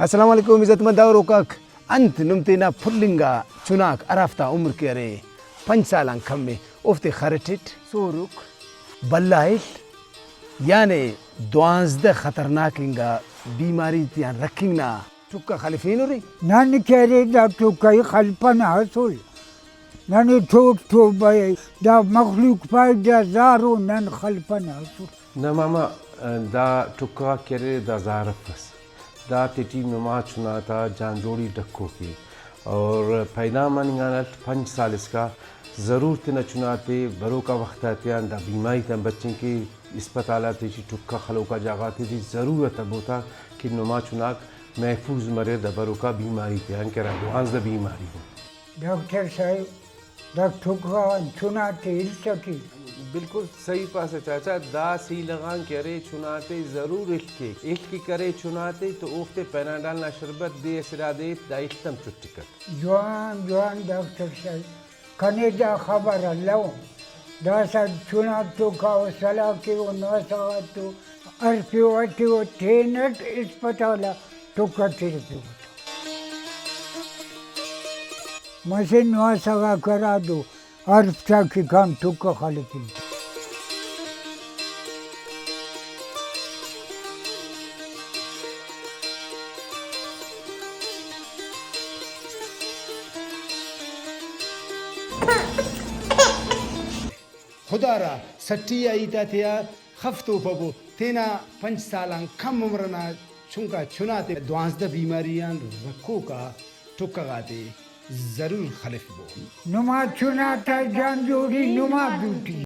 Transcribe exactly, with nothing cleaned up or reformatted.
السلام علیکم عزت مند اوروکاک، انت نم تینا پھل انگا چناک ہرافتا عمر کہ ارے پنچ سال آن کم ءِ، اوفتے خرٹٹ؟ سورک، بھلا ہل، یعنی دوانزدہ خطرناک انگا بیماری تیان رکھنگ نا ٹکہ خلفینرے۔ نن کہ ارے دا ٹکہ ءِ خلپنہ اسل، ننے ٹوٹ ٹوبہ ءِ، دا مخلوق پائک دا زارو، نن خلپنہ اسل۔ نہ ماما، دا ٹکہ غاک کہ ارے دا زار افس، دا تیٹی نما چنا تا جان جوڑی ڈکوک ءِ۔ اور پیدا مننگ آن اٹ پنچ سال اسکا ضرور تینا چنا تے بروکا وخت آتیان دا بیماری تان بچنگ کے، اسپتال آتے ٹی، ٹکہ خلوکا جاگہ غاتے ٹی ضرور اتبو تا کہ نما چناک محفوظ مریر دا بروکا بیماری تیان کہ ہرا دوانزدہ بیماری ءِ۔ ڈاکٹر صاحب، دا ٹکہ غان چنا تے ہلسہ کیک۔ بالکل صحیح پاسہ چاچا، دا سیلہ غان کہ ارے چنا تے ضرور ہل کیک۔ ہل کہ کرے چنا تے تو اوفتے پیناڈال نا شربت دے، اسرا دے، دا ہل ہم چٹکک۔ جوان جوان ڈاکٹر صاحب، کنے دا خبر الو۔ داسہ چنا تو کاو سلاہ کیو، نواسہ غاتو ہرفیو ہٹیو، تینٹ اسپتال آ ٹکہ ترفیو۔ مسہ نواسہ غاک ہرادو ہرفتا کہ کان ٹکہ خلفنگ۔ خدارا سٹی آ ہیت آتیا خف توپبو، تینا پنچ سال آن کم عمر ئنا چنکا چنا تے دوانزدہ بیماری آن رکھوکا ٹکہ غاتے ضرور خلفبو۔ نما چنا تا جان جوڑی نما دوٹی۔